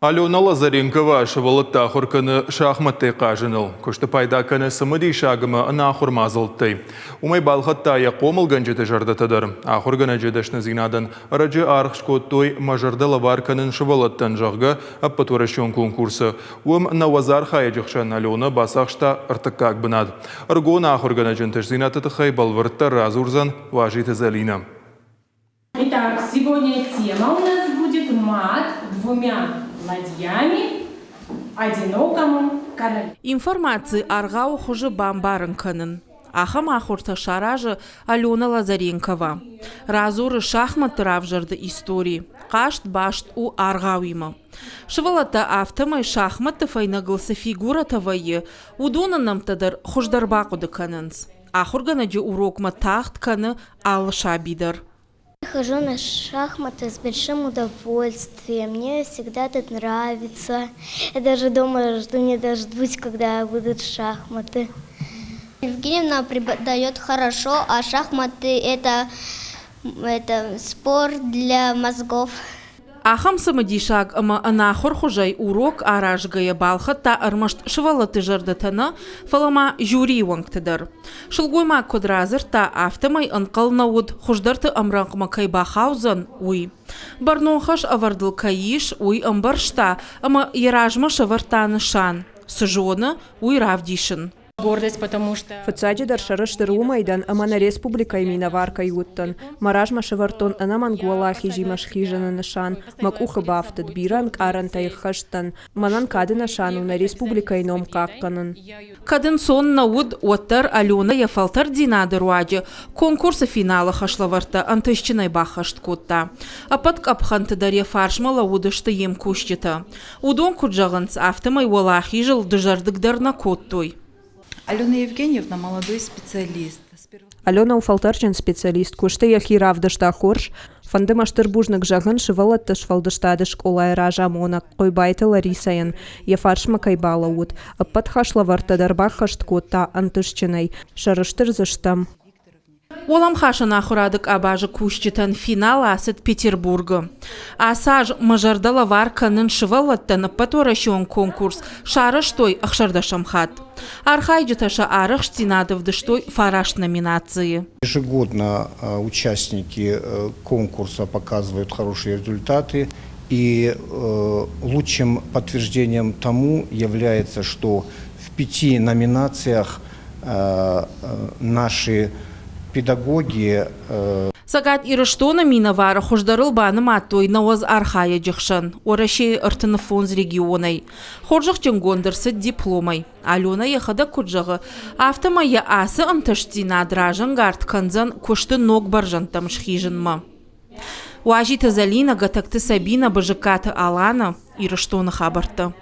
Алена Лазаренкова сывӕллӕтты ахуыр кӕны шахмӕттӕй хъазыныл. Куысты пайда кӕны цымыдисаг ӕмӕ ӕнахуыр мадзӕлттӕй. Уымӕй балхӕдта йӕ хъомылгӕнджыты зӕрдӕтӕ дӕр. Ахуыргӕнӕджы дӕсныдзинадӕн ӕрӕджы аргъ скодтой Мӕ зӕрдӕ лӕвар кӕнын сывӕллӕттӕн, зӕгъгӕ, ӕппӕтуӕрӕсеон конкурсы. Уым 90 архайӕджы хсӕн Алена бацахста ӕртыккаг бынат. Ӕрыгон ахуыргӕнӕджы ӕнтыстдзинӕдты тыххӕй бӕлвырддӕр радзурдзӕн Уазиты Зӕлинӕ. Итак, сегодня тема у нас будет мат двумя ладьями одинокому королю. Информаци аргъауы хуызы бамбарын кӕнын. Ахӕм ахуыртӕ саразы Алена Лазаренкова. Радзуры шахматты равзӕрды истори. Хъазт баст у аргъауимӕ. Сывӕллӕттӕ афтӕмӕй шахматты фӕйнӕгыл цы фигурӕтӕ вӕййы, уыдоны нӕмттӕ дӕр хуыздӕр бахъуыды кӕнынц. Ахуыргӕнӕджы урокмӕ тагъд кӕны алы саби дӕр. Хожу на шахматы с большим удовольствием. Мне всегда это нравится. Я даже дома жду не дождусь, когда будут шахматы. Евгеньевна преподает хорошо, а шахматы это, это спорт для мозгов. Ахӕм цымыдисаг ӕмӕ ӕнахуыр хуызӕй урок аразгӕйӕ балхӕдта ӕрмӕст сывӕллӕтты зӕрдӕтӕ нӕ, фӕлӕ ма жюрийы уӕнгты дӕр. Сылгоймаг куыд радзырдта, афтӕмӕй ӕнхъӕл нӕ уыд, хуыздӕрты ӕмрӕнхъмӕ кӕй бахаудзӕн, уый. Бӕрнон хӕс ӕвӕрд ыл кӕй ис, уый ӕмбӕрста ӕмӕ йӕ размӕ сӕвӕрдта нысан, цы зоны, уый равдисын. Гордость, потому что... Фыццаджыдӕр сӕрыстыр уымӕй дӕн, ӕмӕ нӕ республикӕйы минӕвар кӕй уыдтӕн. Мӕ размӕ сӕвӕрдтон ӕнӕмӕнг уӕлахизимӕ схизыны нысан. Мӕ къухы бафтыд, бирӕ ӕнкъарӕнтӕй ӕххӕст дӕн. Мӕнӕн кады нысан у нӕ республикӕйы ном хъахъхъӕнын. Кӕд ӕнцон нӕ уыд, уӕддӕр Аленӕ йӕ фӕлтӕрддзинады руаджы конкурсы финалы хӕслӕвӕрдтӕ ӕнтыстджынӕй баххӕст кодта. Ӕппӕт къӕпхӕнты дӕр йӕ фарсмӕ лӕууыдысты йе мкусджытӕ. Уыдон куыд зӕгъынц, афтӕмӕй уӕлахизыл дызӕрдыг дӕр нӕ кодтой. Алена Евгеньевна молодой специалист. Алена у фӕлтӕрджын специалист, куысты йӕхи равдыста хорз. Фӕнды мӕ стыр бузныг зӕгъын сывӕллӕтты сфӕлдыстады скъолайы разамонӕг Хъойбайты Ларисӕйӕн, йӕ фарсмӕ кӕй балӕууыд, ӕппӕт хӕслӕвӕрдтӕ дӕр баххӕст кодта ӕнтыстджынӕй. Сӕрыстыр дзы стӕм. Уӕлӕмхасӕн ахуырады къабазы кусджытӕн финал ацыд Петербургы. Ацы аз мӕ зӕрдӕ лӕвар кӕнын сывӕллӕттӕн ӕппӕтуӕрӕсеон конкурс сарӕзтой ӕхсӕрдӕсӕм хатт. Архайджытӕ сӕ арӕхстдзинад ӕвдыстой фараст номинацийы. Ежегодно участники конкурса показывают хорошие результаты. И лучшим подтверждением тому является, что в пяти номинациях наши педагоги Цӕгат Ирыстоны минӕвары хуыздӕрыл банымадтой 90 архайӕджы хсӕн Уӕрӕсейы 35 регионӕй. Хорзӕхджынгонд ӕрцыд дипломӕй. Аленӕ йӕхӕдӕг куыд зӕгъы, афтӕмӕй йӕ ацы ӕнтыстдзинад разӕнгард кӕндзӕн куысты ног бӕрзӕндтӕм схизынмӕ. Уазиты Зӕлинӕ, Гӕтӕгты Сабинӕ, Бызыккаты Алана, Ирыстоны хабӕрттӕ.